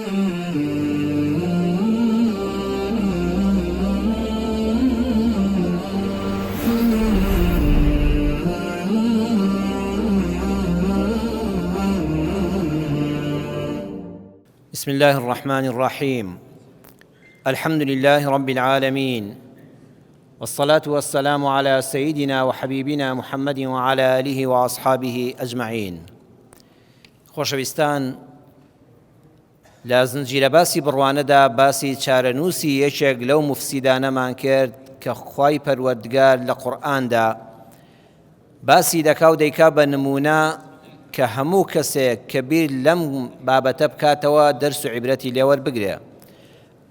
بسم الله الرحمن الرحيم الحمد لله رب العالمين والصلاة والسلام على سيدنا وحبيبنا محمد وعلى آله وأصحابه أجمعين خۆشەویستان لە زنجیرە باسی بڕوانەدا باسی چارەنووسی یەکێک لەو مفسیدانەمان کرد کە خوای پەروەردگار لە قورئاندا باسی دەکا و دەیکا بە نمونە کە هەموو کەسێک کە بیر لەم بابەتە بکاتەوە دەرس و عیبرەتی لێوەربگرێ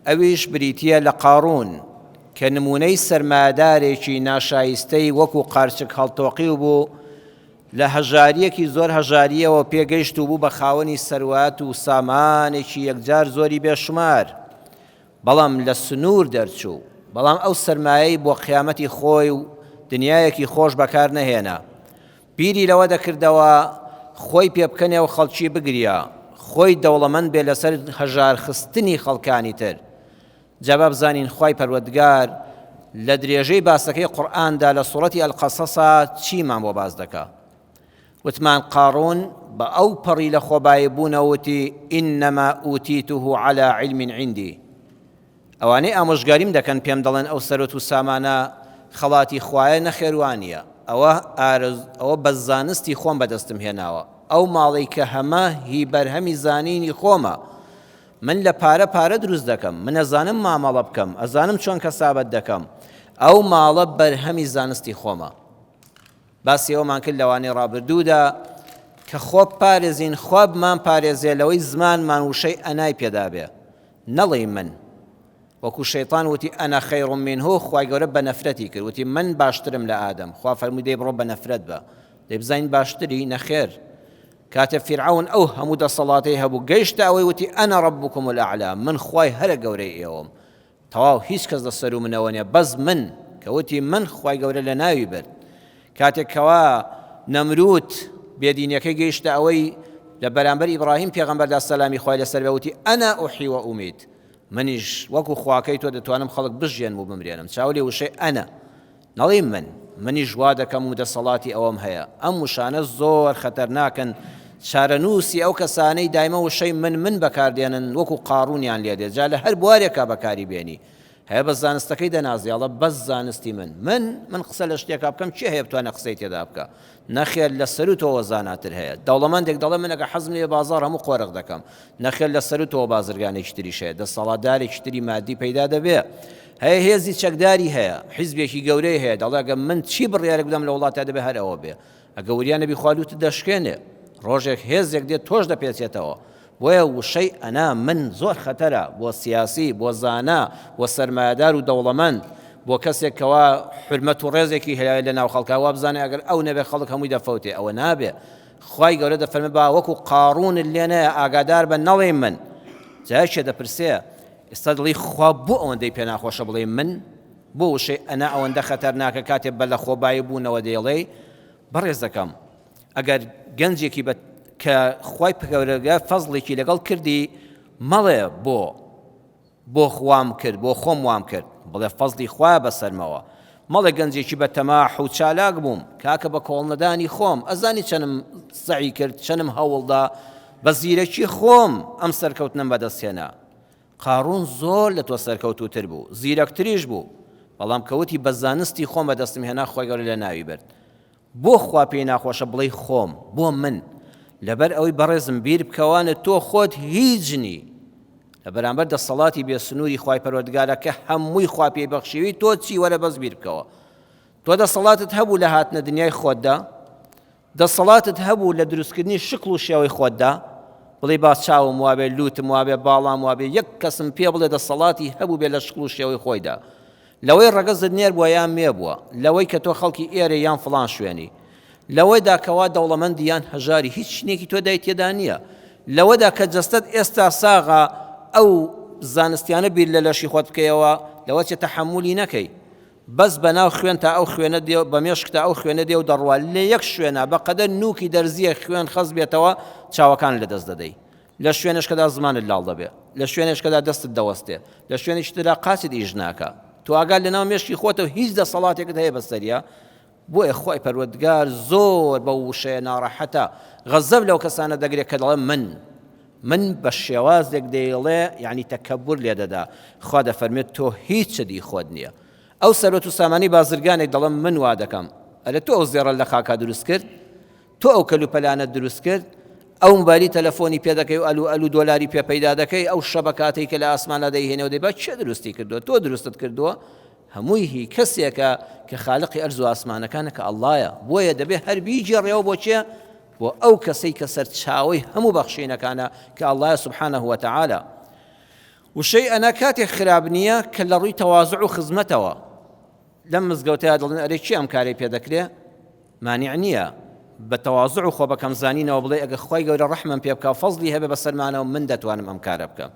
ئەویش بریتییە لە قاڕوون کە نموونەی سەرمایەدارێکی ناشایستەی وەکو قارچک هەڵتۆقیو بوو، لە هەژارییەکی زۆر هەژارییەوە پێگەیشت و بوو بە خاوەنی سەروەت و سامانێکی یەکجار زۆری بێشومار، بەڵام لە سنوور دەرچوو، بەڵام ئەو سەرمایەی بۆ قیامەتی خۆی و دنیایەکی خۆش بەکار نەهێنا. بیری لەوە دەکردەوە خۆی پێبکەنێ و خەڵکی بگریا، خۆی دەوڵەمەند بێ لەسەر هەژار خستنی خەڵکانی تر. جا با بزانین خوای پەروەردگار لە درێژەی باسەکەی قورئاندا لە سوڕەتی القصصا چیمان بۆ باس دەکا. وتمان قاڕون بە ئەو پەڕی لە خۆبایی بوونەوە وتی انما اوتیته علی علم عندی. ئەوانەی ئامۆژگاریم دەکەن پێم دەڵێن ئەو سەروەت و سامانە خەڵاتی خوایە نەخێر وانیە ئەوە ئارەز ئەوە بە زانستی خۆم بەدەستم هێناوە ئەو ماڵەی کە هەمە هی بەرهەمی زانینی خۆمە من لە پارە پارە دروست دەکەم من ئەزانم مامەڵە بکەم ئەزانم چۆن کەسابەت دەکەم ئەو ماڵە بەرهەمی زانستی خۆمە باسی ئەومان کرد لەوانەی ڕابردوودا کە خۆ پارێزین خوا بمان پارێزێ لەوەی زمانمان وشەی ئەنای پێدابێ نەڵێی من وەکو شەیتان وتی انا خیر منه خوای گەورە بە نەفرەتی کرد وتی من باشترم لە ئادەم خوا فەرمووی دەی بڕۆ بە نەفرەت بە دەی بزانین باشتری نەخێر کاتێ فیرعەون ئەو هەموو دەسەڵاتەی هەبوو گەیشتە ئەوەی وتی انا ربکم الاعلی من خوای هەرە گەورەی ئێوەم تەواو هیچ کەس لە سەرو منەوە نیە بەس من کە وتی من خوای گەورە لە ناوی برد کاتێک کەوا نەمرود بێدینیەکەی گەیشتە ئەوەی لە بەرامبەر ئیبراهیم پێغەمبەردا سەلامی خوای لەسەر بێ وتی ئەنا ئوحی و ئومیت منیش وەکو خواکەی تۆ دەتوانم خەڵک بژێنم و بمرێنم چاو لێ وشەی ئەنا نەڵێی من منیش وا دەکەم و دەسەڵاتی ئەوەم هەیە ئەم وشانە زۆر خەتەرناکن چارەنووسی ئەو کەسانەی دایمە وشەی من من بەکاردێنن وەکو قاڕونیان لێدێ جا لە هەر بوارێکا بەکاری بێنی هەیە بە زانستەکەی دەنازێ ئەڵێ بەس زانستی من من من قسە لە شتێکا بکەم کێ هەیە بتوانێ قسەی تێدا بکا نەخێر لە سەرو تۆوە زاناتر هەیە دەوڵەمەندێک دەڵێ من ئەگەر حەزم لێ بازاڕ هەموو قۆرخ دەکەم نەخێر لە سەرو تۆوە بازرگانێکی تریش هەیە دەسەڵاتدارێکی تری مادی پەیدا دەبێ هەیە هێزی چەکداری هەیە حیزبێکی گەورەی هەیە دەڵێ ئەگەر من چی بڕیارێک بدەم لە وڵاتدا دەبێ هەر ئەوە بێ ئەگە وریا نەبی خوا لوتت دەشکێنێ ڕۆژێک هێزێک دێت تۆش دەپێچێتەوە بۆیە وشەی ئەنا من زۆر خەتەرە بۆ سیاسی بۆ زانا بۆ سەرمایەدار و دەوڵەمەند بۆ کەسێک کەوا حورمەت و ڕێزێکی هەیە لە ناو خەڵکا وابزانێ ئەگەر ئەو نەبێ خەڵک هەمووی دەفەوتێ ئەوە نابێ خوای گەورە دەفەرمێ با وەکو قاڕونت لێ نەیە ئاگادار بە نەڵێی من جا یەکێ دەپرسێ ئێستا دڵی خوا بۆ ئەوەندەی پێ ناخۆشە بڵێی من بۆ وشەی ئەنا ئەوەندە خەتەرناکە کاتێ بە لەخۆبایی بوونەوە دەیڵێی بەڕێزەکەم ئەگەر گەنجێکی بە کە خوای پەروەردگار فەزڵێکی لەگەڵ کردی مەڵێ بۆ بۆ وام کرد بۆ خۆم وام کرد بڵێ فەزڵی خوایە بەسەرمەوە مەڵێ گەنجێکی بە تەماح و چالاک بووم کاکە بە کۆڵنەدانی خۆم ئەزانی چەنم سەعی کرد چەنم هەوڵدا بە زیرەکی خۆم ئەم سەرکەوتنەم بەدەست هێنا قاڕون زۆر لە تۆ سەرکەوتووتر بوو زیرەکتریش بوو بەڵام کەوتی بە زانستی خۆم بەدەستم هێنا خۆی گەورە لە ناوی برد بۆ خوا پێی ناخۆشە بڵێی خۆم بۆ من لەبەر ئەوەی بەڕێزم بیر بکەوانە تۆ خۆت هیچ نی لە بەرامبەر دەسەڵاتی بێ سنووری خوای پەروەردگارە کە هەمووی خوا پێی بەخشیوی تۆ چی وەرە بەس بیر بکەوە تۆ دەسەڵاتت هەبوو لە هاتنە دنیای خۆتدا دەسەڵاتت هەبوو لە دروستکردنی شکڵ و شێوەی خۆتدا بڵێ با چاوم وابێ لوتم وابێ باڵام وابێ یەک کەسم پێ بڵێ دەسەڵاتی هەبوو بێ لە شکڵ و شێوەی خۆیدا لەوەی ڕەگەزت نێر بووە یان مێ بووە، لەوەی کە تۆ خەڵکی ئێرەی یان فڵان شوێنی، لەوەدا کەوا دەوڵەمەندی یان هەژاری هیچ شتێکی تۆ دای تێدا نییە، لەوەدا کە جەستەت ئێستا ساغە ئەو زانستیانە بیر لە لەشی خۆت بکەیەوە لەوە چێ تەحەمولی نەکەی بەس بەناو خوێنتا ئەو خوێنە دێ بە مێشکتا ئەو خوێنە دێ و دەڕوا لە یەک شوێنا بە قەدەر نووکی دەرزییەک خوێن خەست بێتەوە چاوەکان لەدەست دەدەی لە شوێنشکەدا زمانت لاڵ دەبێ. لە شوێنێشکەدا دەستت دەوەستێ، لە شوێنێکی تردا قاچت ئیش ناکا. تۆ ئاگات لەناو مێشکی خۆتە و هیچ دەسەڵاتێکت هەیە بەسەریا؟ بۆیە خوای پەروەردگار زۆر بەو وشەیە ناڕەحەتە، غەزەب لەو کەسانە دەگرێت کە دەڵێن من. من بە شێوازێک دەیڵێ یعنی تەکەبور لێ دەدا. خوا دەفەرموێت تۆ هیچت ئی خۆت نییە. ئەو سەروەت و سامانی بازرگانێک دەڵێم من وا دەکەم. ئەرێ تۆ ئەو زێڕەت لە خاکا دروست کرد؟ تۆ ئەو کەلوپەلانەت دروست کرد؟ ئەو مۆبایلی تەلەفۆنی پێ دەکەی و ئەلو ئەلو دۆلاری پێ پەیدا دەکەی، ئەو شەبەکاتەی کە لە ئاسمانا دەیهێنێ و دەیبا کێ دروستی کردووە؟ تۆ دروستت کردووە؟ هەمووی هی کەسێکە کە خالقی ئەرز و ئاسمانەکانە کە ئەڵڵایە. بۆیە دەبێ هەر بیگێڕیەوە بۆ کێ؟ بۆ ئەو کەسەی کە سەرچاوەی هەموو بەخشینەکانە کە ئەڵڵایە سبحانە وتعالی. وشەی ئەنا کاتێک خراپ نییە کە لە ڕووی تەوازع و خزمەتەوە. لەم مزگەوتەیا دەڵێن ئەرێ کێ ئەم کارەی پێ دەکرێ؟ مانع نییە بە تەوازع و خۆ بەکەمزانینەوە بڵێ ئەگەر خوای گەورە ڕەحمم پێ بکا و فەزڵی هەبێ بەسەرمانەوە من دەتوانم ئەم کارە بکەم.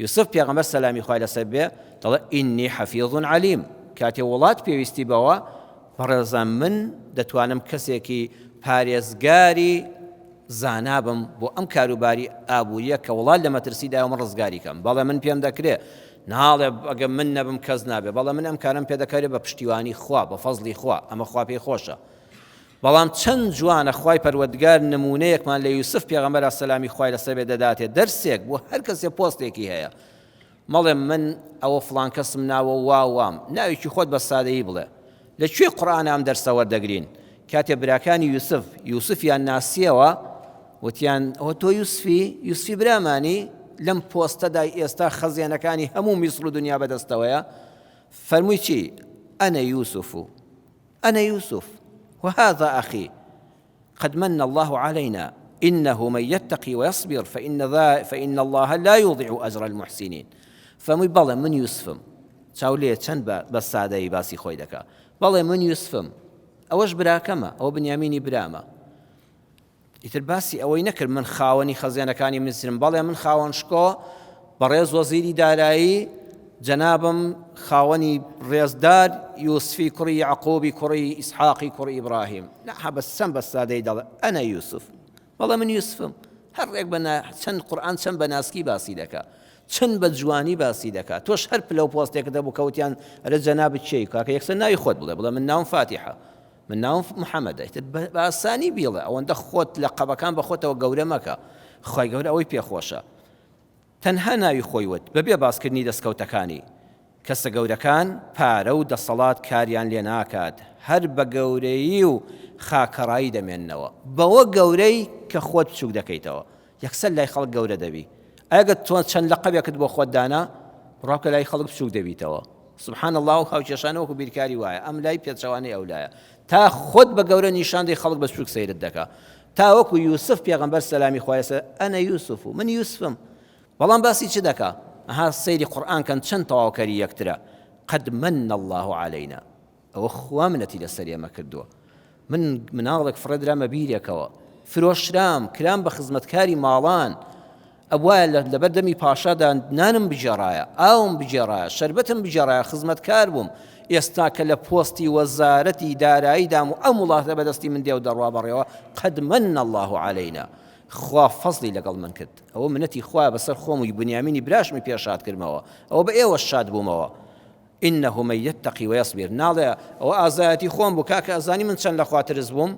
یوسف پێغەمبەر سەلامی خوای لەسەر بێ دەڵێ ئینی حەفیظ عەلیم، کاتێ وڵات پێویستی بەوە بەڕێزان من دەتوانم کەسێکی پارێزگاری زانا بم بۆ ئەم کاروباری ئابووریە کە وڵات لە مەترسیدایە و من ڕزگاری کەم، بەڵێ من پێم دەکرێ، ناڵێ ئەگەر من نەبم کەس نابێ، بەڵێ من ئەم کارەم پێ دەکرێ بە پشتیوانی خوا، بە فەزڵی خوا، ئەمە خوا پێی خۆشە. بەڵام چەند جوانە خوای پەروەردگار نموونەیەکمان لە یوسف پێغەمبەر سەلامی خوای لەسەر بێ دەداتێ دەرسێک بۆ هەر کەسێ پۆستێکی هەیە مەڵێ من ئەوە فڵان کەسم ناوە و وا وام، ناوێکی خۆت بە سادەیی بڵێ. لە کوێی قورئانا ئەم دەرسە وەردەگرین؟ کاتێ براکانی یوسف، یوسفیان ناسیەوە، وتیان، ئەوە تۆ یوسفی؟ یوسفی برامانی؟ لەم پۆستەدای ئێستا خەزێنەکانی هەموو میسر و دنیا بەدەستەوەیە؟ فەرمووی چی؟ أنا يوسف، أنا يوسف، وهذا أخي، قد من اللە علینا انه من یتقی ویصبر فان ذا فان اللە لا یضیع اجر المحسنین. فەرمووی بەڵێ من یوسفم. چاو لێیە چەند بە بە سادەیی باسی خۆی دەکا. بەڵێ من یوسفم، ئەوەش براکەمە، ئەوە بنیامینی برامە. ئیتر باسی ئەوەی نەکرد من خاوەنی خەزێنەکانی میسرم، بەڵێ من خاوەن شکۆ، بەڕێز وەزیری دارایی، جەنابم خاوەنی ڕێزدار یوسفی کوڕی یەعقوبی کوڕی ئیسحاقی کوڕی ئیبراهیم. نا بەس چەند بە سادەیی دەڵێ ئەنە یوسف، بەڵێ من یوسفم. هەر ڕێک بە چەند قورئان چەند بە ناسکی باسی دەکا، چەند بە جوانی باسی دەکا. تۆش هەر پلە و پۆستێکت هەبوو کە وتیان ئەرێ جەنابت کێی؟ کاکە یەکسەر ناوی خۆت بڵێ، بڵێ من ناوم فاتیحە. من ناوم محەمەدە ئیتر بە ئاسانی بیڵێ ئەوەندە خۆت لە قەبەکان بە خۆتەوە گەورە مەکە خوای گەورە ئەوەی پێخۆشە تەنها ناوی خۆی وت بەبێ باسکردنی دەستکەوتەکانی کەسە گەورەکان پارە و دەسەڵات کاریان لێ ناکات هەر بە گەورەیی و خاکەڕایی دەمێننەوە بەوە گەورەی کە خۆت بچوک دەکەیتەوە یەکسەر لای خەڵک گەورە دەبی ئەگەر تۆ چەند لەقەبێکت بۆ خۆت دانا بڕوا بکە لای خەڵک بچوک دەبیتەوە سبحان اللە ئەو هاوکێشانە وەکو بیرکاری وایە ئەم لای پێچەوانەی ئەو لایە تا خۆت بە گەورە نیشان دەی خەڵک بە سوک سەیرت دەکا تا وەکو یوسف پێغەمبەر سەلامی خوای لەسەر ئەنە یوسف و من یوسفم بەڵام باسی چ دەکا ئەها سەیری قورئان کەن چەند تەواوکەری یەکترە قد من الله علينا ئەوە خوا منەتی لەسەر ئێمە کردووە. من مناڵێک فڕێدرامە بیرێکەوە، فرۆشرام، کرام بە خزمەتکاری ماڵان. ئەبوایە لەبەر دەمی پاشادا نانم بگێڕایە، ئاوم بگێڕایە، شەربەتم بگێڕایە، خزمەتکار بووم. ئێستا کە لە پۆستی وەزارەتی داراییدام و ئەم وڵاتە بە دەستی من دێ و دەڕوا بەڕێوە، قد من اللە علینا. خوا فەزڵی لەگەڵ من کرد. ئەوە منەتی خوایە بەسەر خۆم و بنیامینی براشمی پێ شاد کردمەوە. ئەوە بە ئێوەش شاد بوومەوە. انه من یتقی ویصبر ناڵێ ئەوە ئازایەتی خۆم بوو کاکە ئەزانی من چەند لە خوا ترس بووم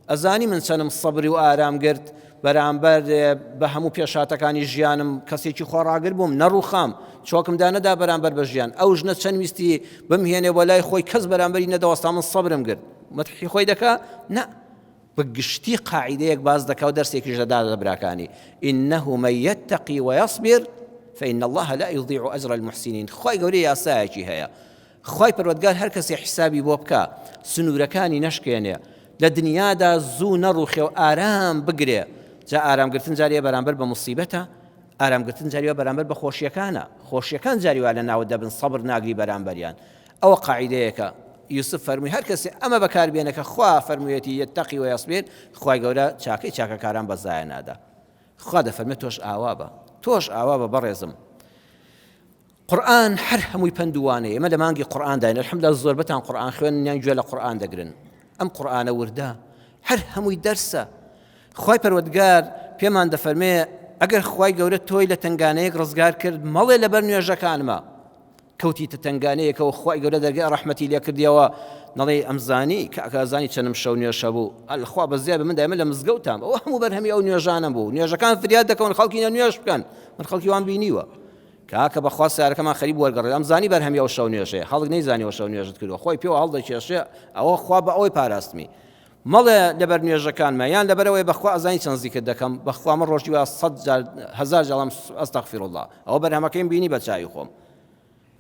ئەزانی من چەنم سەبری و ئارام گرت بەرامبەر بە هەموو پێشاتەکانی ژیانم کەسێکی خۆڕاگر بووم نەڕوخام چۆکم دانەدا بەرامبەر بە ژیان ئەو ژنە چەند ویستی بمهێنێ بۆ لای خۆی کەس بەرامبەری نەدەوەستا من سەبرم گرت مەتحی خۆی دەکا نا بە گشتی قاعیدەیەک باس دەکا و دەرسێکیش دەدا لە براکانی، انه من یتقی ویصبر فان اللە لا یضیع اجر المحسنین، خوای گەورە یاسایەکی هەیە، خوای پەروەردگار هەر کەسێ حیسابی بۆ بکا، سنوورەکانی نەشکێنێ، لە دنیادا زوو نەڕوخێ و ئارام بگرێ، جا ئارامگرتن جارێ بەرامبەر بە موسیبەتە، ئارامگرتن جاری وا بەرامبەر بە خۆشیەکانە، خۆشیەکان جاری وا لە ناوت دەبن سەبر ناگری بەرامبەریان، ئەوە قاعیدەیەکە یوسف فەرمووی هەر کەسێ ئەمە بەکار بێنە کە خوا فەرموویەتی یتقی ویصبر خوای گەورە چاکەی چاکەکاران بە زایە نادا. خوا دەفەرمێ تۆش ئاوا بە، تۆش ئاوا بە بەڕێزم. قورئان هەر هەمووی پەند و وانەیە. ئێمە لە مانگی قورئانداین، الحمدلله زۆربەتان قورئان خوێنن یان گوێ لە قورئان دەگرن. ئەم قورئانە وردە هەر هەمووی دەرسە. خوای پەروەردگار پێمان دەفەرمێ. ئەگەر خوای گەورە تۆی لە تەنگانەیەک ڕزگار کرد مەڵێ لەبەر نوێژەکانمە. کەوتیتە تەنگانەیەکەوە خوای گەورە دەرگای ڕەحمەتی لێ کردیەوە نەڵێی ئەمزانی کاکە ئەزانی چەنم شەو نوێژ هەبوو ئەلخوا بەزیا بە من دایمە لە مزگەوتام ئەوە هەموو بەرهەمی ئەو نوێژانە بوو نوێژەکان فریاد دەکەون خەڵکی نە نوێژ بکەن من خەڵکی وان بینیوە کاکە بەخوا سیارەکەمان خەریب وەرگەڕێت ئەم زانی بەرهەمی ئەو شەو نوێژەیە خەڵک نەیزانی ئەو شەو نوێژت کردووە خۆی پێوە هەڵدەکێشێ ئەوە خوا بە ئەوەی پاراستمی مەڵێ لەبەر نوێژەکانمە یان لەبەرئەوەیە بەخوا ئەزانی چەند زیکر دەکەم بەخوا من ڕۆژی وا سەد جار هەزار جاڵم استغفر الله ئەوە بەرهەمەکەیم بینی بە چاوی خۆم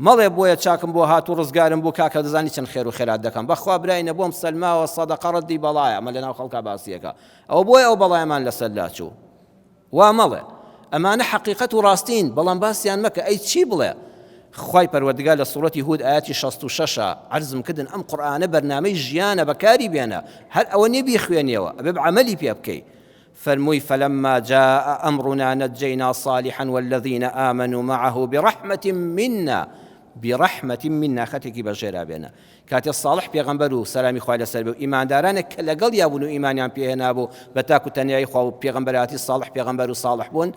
مەڵێ بۆیە چاکم بۆ هات و ڕزگارم بوو کاکە دەزانی چەند خێر و خێرات دەکەم بەخوا برای نەبۆم سەلماوە سەدەقە ڕەدی بەڵایە ئەمە لەناو خەڵکا باسیەکە ئەوە بۆیە ئەو بەڵایەمان لەسەر لاچوو وا مەڵێ. ئەمانە حەقیقەت و ڕاستین، بەڵام باسیان مەکە، ئەی چی بڵێ؟ خوای پەروەردگار لە سوڕەتی هود ئایەتی 66 عەرزم کردن ئەم قورئانە بەرنامەی ژیانە بەکاری بێنە، هەر ئەوە نیە بیخوێنیەوە، ئەبێ عەمەلی پێ بکەی. فەرمووی فلما جاء أمرنا نجينا صالحا والذين آمنوا معه برحمة منا برحمة منا خەتێکی بەژێرا بێنە. کاتێ ساڵح پێغەمبەر و سەلامی خوای لەسەر بێ و ئیماندارانێک کە لەگەڵیا بوون و ئیمانیان پێ هێنابوو بە تاک و تەنیایی خوا و پێغەمبەراتی ساڵح پێغەمبەر و ساڵح بوون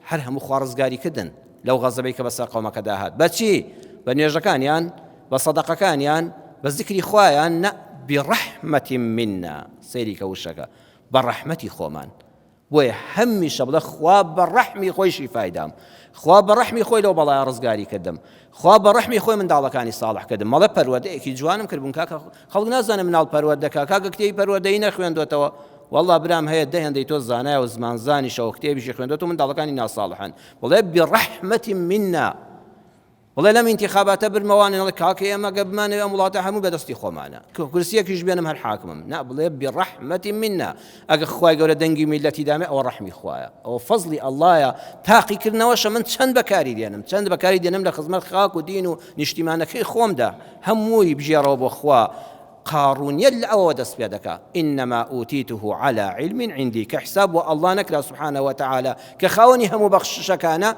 هەر هەموو خوا ڕزگاری کردن لەو غەزەبەی کە بەسەر قەومەکەدا هات بەچی بە نوێژەکانیان بە سەدەقەکانیان بە زیکری خوایان نە بڕەحمەتی منا سەیری کە وشەکە بە ڕەحمەتی خۆمان بۆیە هەمیشە بڵێ خوا بە ڕەحمی خۆی شیفای دام، خوا بە ڕەحمی خۆی لەو بەڵایە ڕزگاری کردم، خوا بە ڕەحمی خۆی منداڵەکانی ساڵح کردم، مەڵێ پەروەردەیەکی جوانم کردبوون کاکە خەڵک نازانێ مناڵ پەروەردە کا کاکە کتێبی پەروەردەیی نەخوێندۆتەوە والله برام هەیە دە هێندەی تۆ زانایە و زمانزانیشەوە کتێبیشی خوێندۆتەوە منداڵەکانی ناساڵحن بڵێ بڕەحمەت منا بڵێ لەم ئینتیخاباتە برمەوانێ ئەڵێ کاکە ئێمە گەر بمانەوێ ئەم وڵاتە هەموو بەدەستی خۆمانە کورسیەکیش بێنم هەر حاکمم نا بڵێ بڕەحمەتی منا ئەگە خوای گەورە دەنگی میلەتی دامێ ئەوە ڕەحمی خوایە ئەوە فەزڵی ئەڵڵایە تاقیکردنەوەشە من چەند بەکاری دێنم چەند بەکاری دێنم لە خزمەت خاک و دین و نیشتیمانەکەی خۆمدا هەمووی بژێڕەوە بۆ خوا قاڕونیەت لە ئەوەوە دەست پێ دەکا انما اوتیته علی علم عندی کە حساب بۆ اللە نەکرا سبحانە وتعالی کە خاوەنی هەموو بەخششەکانە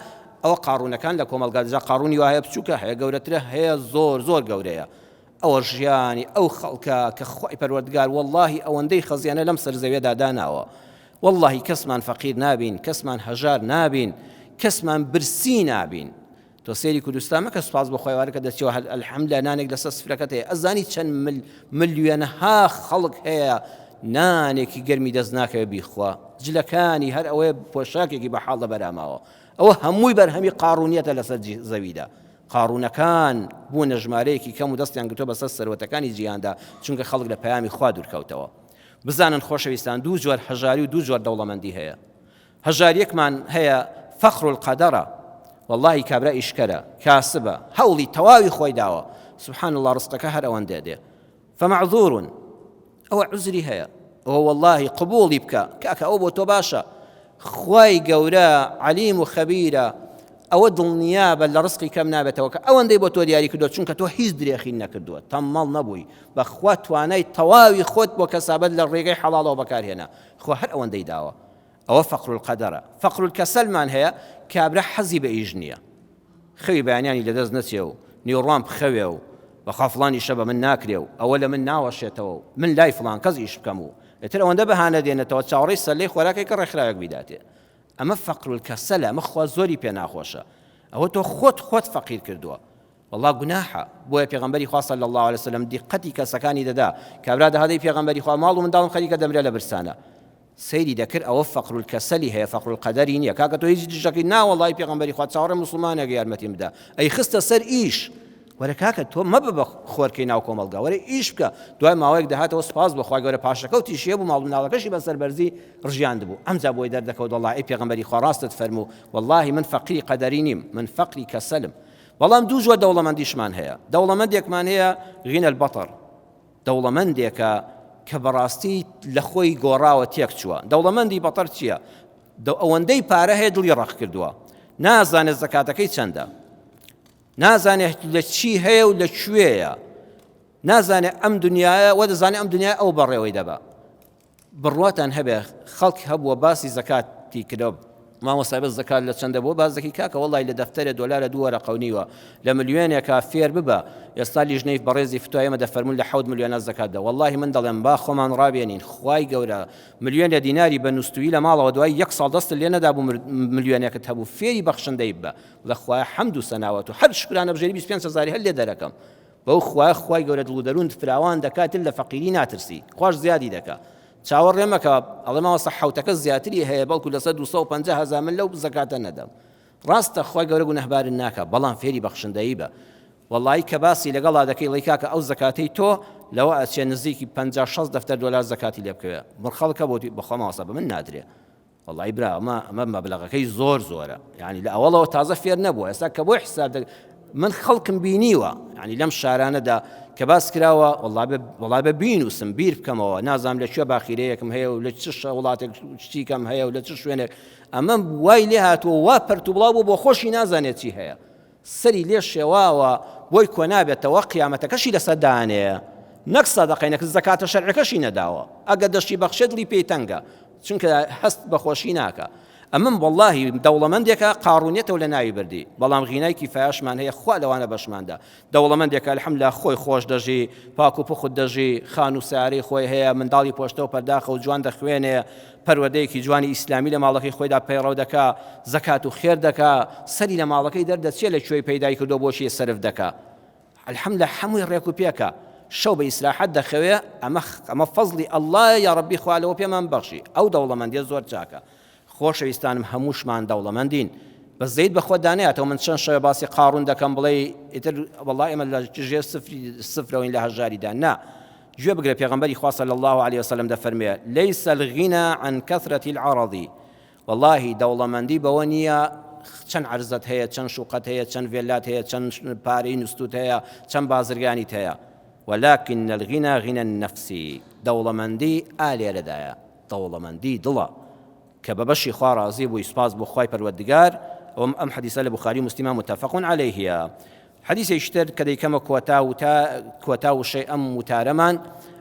ئەوە قاڕونەکان لە کۆمەڵگا جا قاڕونی وا هەیە بچووکە هەیە گەورەترە هەیە زۆر زۆر گەورەیە ئەوە ژیانی ئەو خەڵکە کە خوای پەروەردگار واللهی ئەوەندەی خەزیانە لەم سەر زەویەدا داناوە واللهی کەسمان فەقیر نابین کەسمان هەژار نابین کەسمان برسی نابین تۆ سەیری کوردستان مەکە سوپاس بۆ خوای وارکە دەچیەوە هەر الحمدللە نانێک لەسەر سفرەکەت هەیە ئەزانی چەند مل ملیۆنەها خەڵک هەیە نانێکی گەرمی دەست ناکەوێت بیخوا جلەکانی هەر ئەوەیە پۆشاکێکی بە حاڵ لەبەراماوە ئەوە هەمووی بەرهەمی قاڕونیەتە لەسەر زەویدا قاڕونەکان بوونە ژمارەیەکی کەم و دەستیان گرتووە بەسەر سەروەتەکانی جیهاندا چونکە خەڵک لە پەیامی خوا دوورکەوتەوە بزانن خۆشەویستان دوو جۆر هەژاری و دوو جۆر دەوڵەمەندی هەیە هەژاریەکمان هەیە فەقر القەدەرە وەڵاهی کابرا ئیشکەرە کاسبە هەوڵی تەواوی خۆی داوە سبحان اللە ڕزقەکە هەر ئەوەندە دێ فمعذور ئەوە عوزری هەیە ئەوە وەڵاهی قبوڵی بکە کاکە ئەوە بۆ تۆ باشە خوای گەورە علیم و خەبیرە ئەوە دڵنیا بە لە ڕزقی کەم نابێتەوە کە ئەوەندەی بۆ تۆ دیاری کردووە چونکە تۆ هیچ درێخی نەکردووە تەمەڵ نەبووی بەخوا توانای تەواوی خۆت بۆ کەسابەت لە ڕێگەی حەڵاڵەوە بەکارهێنا خوا هەر ئەوەندەی داوە ئەوە فقر القەدەرە فقر الکەسەلمان هەیە کابرا حەزی بە ئیش نییە خەوی بەیانیانی لەدەست نەچێ و نیوەڕوان بخەوێ و بەخوا فڵان ئیشە بە من ناکرێ و ئەوە لە من ناوەشێتەوە و من لای فڵان کەس ئیش بکەم و ئیتر ئەوەندە بەهانە دێنێتەوە چاوەڕێی سەلەی خۆراکێک کە ڕێکخراوێک بیداتێ ئەمە فقر الکەسەلە ئەمە خوا زۆری پێ ناخۆشە ئەوە تۆ خۆت خۆت فەقیر کردووە وەڵا گوناحە بۆیە پێغەمبەری خوا صلی اللە علیە وسلم دیقەتی کەسەکانی دەدا کابرا دەهاتەی پێغەمبەری خوا ماڵ و منداڵم خەریکە دەمرێ لە برسانە سەیری دەکرد ئەوە فەقر الکەسەلی هەیە فەقر القەدەری نییە کاکە تۆ هیچ دژەکەی نا وەڵی پێغەمبەری خوا چاوەڕێ موسڵمانێک یارمەتیم بدا ئەی خستە سەر ئیش وەرە کاکە تۆ مەبە بە خۆرکەی ناو کۆمەڵگا وەرە ئیش بکە دوای ماوەیەک دەهاتەوە سوپاس بۆ خوای گەورە پاشەکەوتیشی هەبوو ماڵ مناڵەکەشی بە سەربەرزی ڕژیاندبوو ئەمجا بۆی دەردەکەوت وەڵڵا ئەی پێغەمبەری خوا ڕاستت فەرموو وەڵڵاهی من فەقری قەدەری نیم من فەقری کەسەلم بەڵام دوو جۆر دەوڵەمەندیشمان هەیە، دەوڵەمەندێکمان هەیە غنى البطر، دەوڵەمەندێکە کە بەڕاستی لە خۆی گۆڕاوە تێکچووە. دەوڵەمەندی بەتەر چییە؟ ئەوەندەی پارە هەیە دڵی ڕەق کردووە، نازانێت زەکاتەکەی چەندە، نازانێت لە چی هەیە و لە کوێیە، نازانێت ئەم دنیاە وە دەزانێت ئەم دنیای ئەو بەڕێوەی دەبا. بڕواتان هەبێ خەڵک هەبووە باسی زەکاتی کردەوە. مامۆستای بەس زەکات لە چەندە بۆ باس دەکەی کاکە وەڵی لە دەفتەرێ دۆلارە دوو وەرەقە و نیوە لە ملیۆنێکا فێر ببە ئێستا لیژنەی بەڕێزی فتوای ئێمە دەفەرموون لە حەوت ملیۆنە زەکات دە وەڵی من دەڵێم با خۆمان ڕابێنین خوای گەورە ملیۆنێ دیناری بە نوستویی لە ماڵەوە دوای یەک ساڵ دەستت لێ نەدابوو ملیۆنێکت هەبوو فێری بەخشندەی ببە بڵێ خوایە حەمد و سەناوەت و هەر شوکرانە بژێری 25 هەزاری هەر لێ دەرەکەم بەو خوایە خوای گەورە دڵ و دەروونت فراوان دەکات تر لە فەقیری ناترسی خواش زیادی دەکا چاوەڕێ مەکە ئەڵێ مامۆستا حەوتەکە زیاتری هەیە بەڵکو لەسەر 250 هەزار من لەو زەکاتە نەدەم ڕاستە خوای گەورە گونەهبارت ناکا بەڵام فێری بەخشندەیی بە وەڵایی کە باسی لەگەڵا دەکەی ڵی کاکە ئەو زەکاتەی تۆ لەوە ئەچێ نزیکی 50 60 دەفتەر دۆلار زەکاتی لێ بکەوێ من خەڵکە بۆ بەخوا مامۆستا بە من نادرێ وەڵی برا ئەمە ئەمە مەبلەغەکەی زۆر زۆرە یعنی لە ئەوەڵەوە تازە فێر نەبووە ئێستا کە بۆی حساب دەک من خەڵکم بینیوە یعنی لەم شارانەدا کە باس کراوە وەڵا بە بینوسم بیر بکەمەوە نازانم لە کوێ باخیرەیەکم هەیە و لە چ وڵاتێک شتیکەم هەیە و لە چ شوێنێک ئەمە وای لێ هاتووە وا پەرت و بڵاو بوو بۆ خۆشی نازانێت چی هەیە سەری لێ شێواوە بۆی کۆنابێتەوە قیامەتەکەشی لەسەر دانێ نەک سەدەقەی نەکرد زەکاتە شەرعەکەشی نەداوە ئەگەر دەشتی بەخشێ دڵی پێی تەنگە چونکە هەست بەخۆشی ناکە ئەمن وەڵاهی دەوڵەمەندێکە قاڕونیەتەوە لە ناوی بردی بەڵام غینای کیفایەشمان هەیە خوا لەوانە بەشماندا دەوڵەمەندێکە الحمدلله خۆی خۆش دەژی پاک و پوخت دەژی خان و سیارەی خۆی هەیە منداڵی پۆشتە و پەرداخە و جوان دەخوێنێ پەروەردەیەکی جوانی ئیسلامی لە ماڵەکەی خۆیدا پەیڕەو دەکا زەکات و خێر دەکا سەری لە ماڵەکەی دەردەچێ لە کوێی پەیدای کردو بۆچی سەرف دەکا الحمدلله هەمووی ڕێک و پێکە شەو بە ئیسراحەت دەخەوێ ئەمە ئەمە فەزڵی اللە یا ڕەبی خوا لەوە پێمان بەخشی ئەو دەوڵەمەندیە زۆر چاکە خۆشەویستانم هەمووشمان دەوڵەمەندین بەس زەید بە خۆت دانیاتەوە من چەند شەوێ باسی قاڕون دەکەم بڵێ ئیتر وەڵا ئێمە لە ژێر سفری سفرەوەین لە هەژاریدا نا گوێ بگرە پێغەمبەری خوا صلی الله علیه وسلم دەفەرمێ ليس الغنى عن كثرة العرض وەڵاهی دەوڵەمەندی بەوە نییە چەند عەرزەت هەیە چەند شوقەت هەیە چەند ڤێلات هەیە چەند پارەی نوستوت هەیە چەند بازرگانیت هەیە ولكن الغنى غنى النفس دەوڵەمەندی ئا لێرەدایە دەوڵەمەندی دڵە کە بە بەشی خوا ڕازی بووی سوپاس بۆ خوای پەروەردگار ئەوم ئەم حەدیسە لە بوخاری و موسلیمە متفق علیه حەدیسێکی تر کە دەیکەمە کۆتا وتا کۆتا وشەی ئەم وتارەمان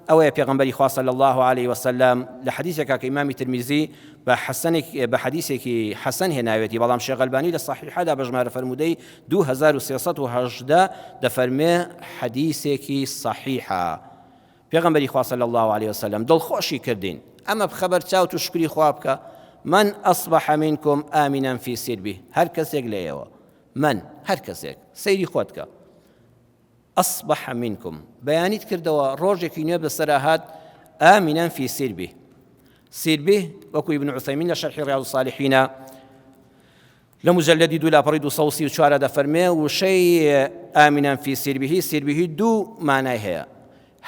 ئەوەیە پێغەمبەری خوا صلی الله علیه وسلم لە حەدیسێکا کە ئیمامی ترمیزی بە حەسەنێک بە حەدیسێکی حەسەن هێناوێتی بەڵام شێخ ئەلبانی لە صحیحەدا بە ژمارە فەرموودەی 2318 دەفەرمێ حەدیسێکی صحیحە پێغەمبەری خوا صلی الله علیه وسلم دڵخۆشی کردین ئەمە بخە بەرچاوت و شکری خوا بکە من أصبح منكم آمنا في سربه هەر کەسێک لە ئێوە من، هەر کەسێک، سەیری خۆت کە. اصبح منکم، بەیانیت کردەوە، ڕۆژێکی نوێ بەسەرا هات، آمنا فی سربه، سربه وەکو ابن عثیمین لە شەرحی ریاض الصالحینە لە مجلدی دوو لاپەڕی 234 دەفەرمێ وشەی آمنا فی سربه سربه دوو مانای هەیە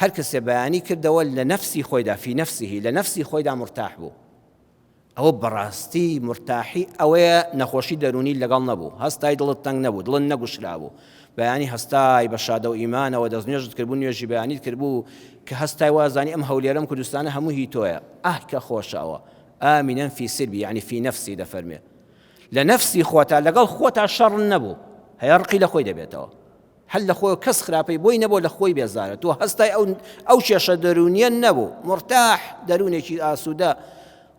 هەر کەسێ بەیانی کردەوە لە نەفسی خۆیدا فی نەفسه لە نەفسی خۆیدا مرتاح بوو ئەوە بەڕاستی مورتاحی ئەوەیە نەخۆشی دەروونی لەگەڵ نەبوو هەستای دڵت تەنگ نەبوو دڵت نەگوشرابوو بەیانی هەستای بە شادە و ئیمانەوە دەست نوێژت کردبوو نوێژی بەیانیت کردبوو کە هەستای وازانی ئەم هەولێرەم کوردستانە هەموو هی تۆیە ئاه کە خۆشە ئەوە آمنا فی سربی یعنی فی نفسی دەفەرمێ لە نەفسی خۆتا لەگەڵ خۆتا شەڕ نەبوو هەیە ڕقی لە خۆی دەبێتەوە هەر لە خۆی کەس خراپەی بۆی نەبوو لە خۆی بێزارە تۆ هەستای ئەو ئەو کێشە دەروونیە نەبوو مرتاح دەروونێکی ئاسوودە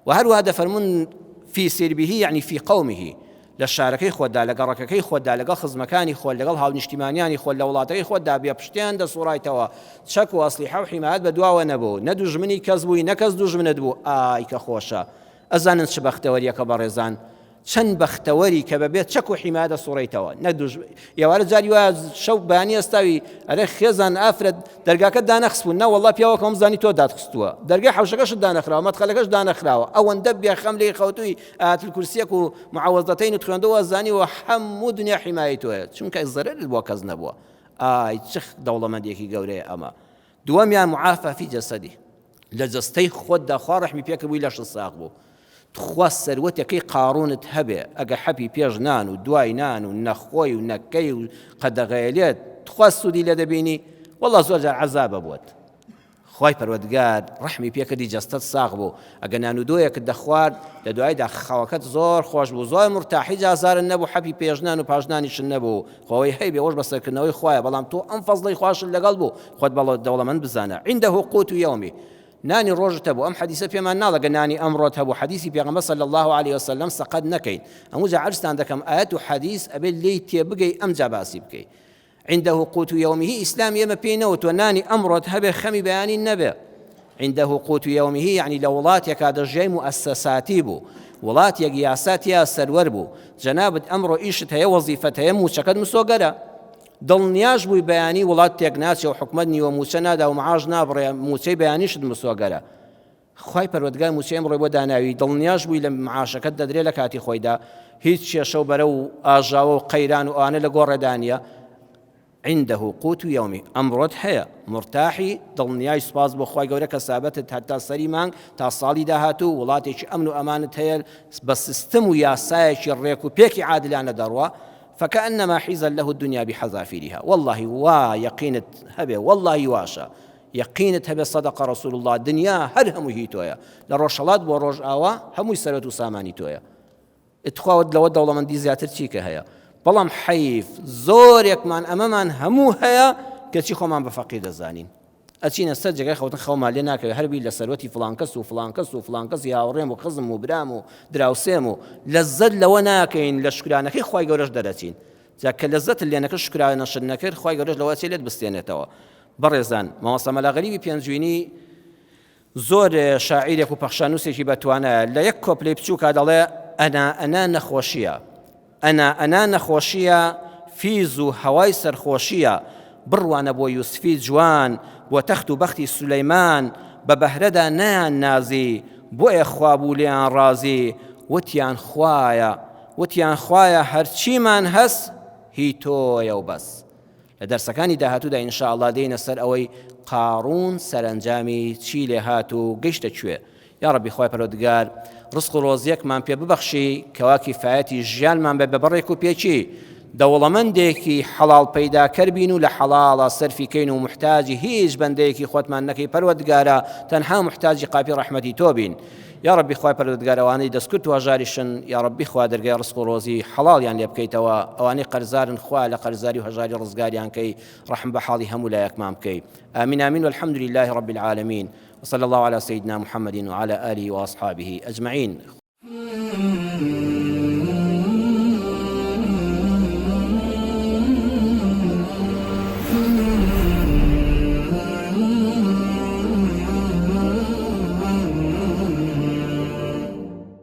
و هەروەها دەفەرمونون فی سربه یعنی فی قومه لە شارەکەی خۆتدا لە گەڕەکەکەی خۆتدا لەگەڵ خزمەکانی خۆت لەگەڵ هاونیشتیمانیانی خۆت لە وڵاتەکەی خۆتدا بێ پشتیان دەسوڕایتەوە چەک و ئەسلیحە و حیمایەت بە دواوە نەبوو نە دوژمنی کەس بووی نە کەس دوژمنت بوو ئای کە خۆشە ئەزانن چ بەختەوەریەکە بەڕێزان چەند بەختەوەری کە بەبێ چەک و حیمایە دەسوڕێیتەوە نەک دوژ ئێوارە جاری وایە شەو بەیانی ئەستاوی ئەرێ خێزان ئافرەت دەرگاکە دانەخستبوو نا وەڵا پیاوەکەم زانی تۆ دادخستووە دەرگای حەوشەکەشت دانەخراوە مەدخەلەکەش دانەخراوە ئەوەندە بێخەم لێی خەوتووی ئایەتول کورسیەک و معوذەتەینت خوێندەوە زانیوە هەموو دنیا حیمایەی تۆیە چونکە زەرەرت بۆ کەس نەبووە ئای چ دەوڵەمەندێکی گەورەیە ئەمە دووەمیان معافا فی جەسەدی لە جەستەی خۆتدا خوا ڕەحمی پێکردبووی لەشت ساغ بوو تخوا سەروەتەکەی قاڕونت هەبێ ئەگە حەپی پێش نان و دوای نان و نەخۆی و نەکەی و قەدەغەیە لێت تخوا سوودی لێ دەبینی وەڵا زۆر جار عەزابە بۆت خوای پەروەردگار ڕەحمی پێکردی جەستەت ساغ بوو ئەگە نان و دۆیەکت دەخوارد لە دوایدا خەوەکەت زۆر خۆش بوو زۆر مرتاح هیچ ئازارت نەبوو حەپی پێشنان و پاشنانیشت نەبوو خۆی هەیبێ ئەوەش بەسەرکردنەوەی خوایە بەڵام تۆ ئەم فەزڵەی خواشت لەگەڵ بوو خۆت بەڵێ دەوڵەمەند بزانە عنده قوت یومی. نانی ڕۆژت هەبوو ئەم حەدیسە پێمان ناڵێ گەر نانی ئەمڕۆت هەبوو حەدیسی پێغەمبەر صلی اللە علیە وسلم سەقەت نەکەین هەموو جا عەرزتان دەکەم ئایەت و حەدیس ئەبێ لێی تێبگەی ئەمجا باسی بکەی عنده قوت یومه ئیسلام ئێمە پێی نەوتوە نانی ئەمڕۆت هەبێ خەمی بەیانی نەبێ عنده قوت یومه یعنی لە وڵاتێکا دەژیای موئەسەساتی بوو وڵاتێک یاسا تیا سەروەر بوو جەنابت ئەمڕۆ ئیشت هەیە وەزیفەت هەیە موچەکەت مسۆگەرە دڵنیاش بووی بەیانی وڵات تێک ناچێ و حکومەت نیوە موچە نادا و معاش نابڕێ موچەی بەیانیشت مسۆگەرە خوای پەروەردگار موچەی ئەمڕۆی بۆ داناوی دڵنیاش بووی لە معاشەکەت دەدرێ لە کاتی خۆیدا هیچ کێشە و بەرە و ئاژاوە و قەیران و ئەوانە لە گۆڕێدا نییە عنده قوت یومی ئەمڕۆت هەیە مرتاحی دڵنیای سوپاس بۆ خوای گەورە کە سابەتت هەتا سەری مانگ تا ساڵی داهاتوو وڵاتێکی ئەمن و ئەمانت هەیە بە سیستم و یاسایەکی ڕێک و پێکی عادلانە دەڕوا فكأنما حیزت له الدنیا بحذافیرها واللهی وا یەقینت هەبێ واللهی واشە یەقینت هەبێ صدق رسول اللە دنیا هەر هەمووی هی تۆیە لە ڕۆژهەڵات بۆ ڕۆژئاوا هەمووی سەرەت و سامانی تۆیە اتخوا لەوە دەوڵەمەندی زیاتر چی کە هەیە بەڵام حەیف زۆرێکمان ئەمەمان هەموو هەیە کەچی خۆمان بە فەقیر دەزانین ئەچینە سەر جێگای خەوتن خەومان لێ ناکەوێت هەر بیر لە سەروەتی فڵان کەس و فڵان کەس و فڵان کەسی هاوڕێم و خزم و برام و دراوسێم و لەزەت لەوە ناکەین لە شکرانەکەی خوای گەورەش دەرەچین جا کە لەزەتت لێ نەکرد شکرانەشت نەکرد خوای گەورەش لەوە ئەچێ لێت بستێنێتەوە بەڕێزان مامۆستا مەلا غەریبی پێنجوینی زۆر شاعیرێک و پەخشانووسێکی بەتوانایە لە یەک کۆپلەی بچووکا دەڵێ ئەنا ئەنا نەخۆشیە ئەنا ئەنا نەخۆشیە فیز و هەوای سەرخۆشیە بڕوانە بۆ یوسفی جوان بۆ تەخت و بەختی سولەیمان بە بەهرەدا نەیان نازی بۆیە خوا بوو لێیان ڕازی وتیان خوایە وتیان خوایە هەرچیمان هەس هی تۆیە و بەس. لە دەرسەکانی داهاتوودا ان شاء اللە دێینە سەر ئەوەی قاڕوون سەرەنجامی چی لێهات و گەیشتە کوێ. یاڕەبی خوای پەروەردگار ڕزق و ڕۆزیەکمان پێ ببەخشی کەوا کیفایەتی ژیانمان بێت بە بەڕێک و پێکی دەوڵەمەندێکی حەڵاڵ پەیداکەر بین و لە حەڵاڵە سەرفی کەین و موحتاجی هیچ بەندەیەکی خۆتمان نەکەی پەروەردگارا تەنها موحتاجی قاپی ڕەحمەتی تۆ بین یاڕەبی خوای پەروەردگار ئەوانەی دەستکورت و هەژاریشن یاڕەبی خوا دەرگای ڕزق و ڕۆزی حەڵاڵیان لێ بکەیتەوە ئەوانەی قەرزارن خوا لە قەرزاری و هەژاری ڕزگاریان کەی ڕەحم بە حاڵی هەموو لایەکمان بکەی آمین آمین والحمد لله رب العالمین وصلى الله على سيدنا محمد وعلى آله وأصحابه أجمعين.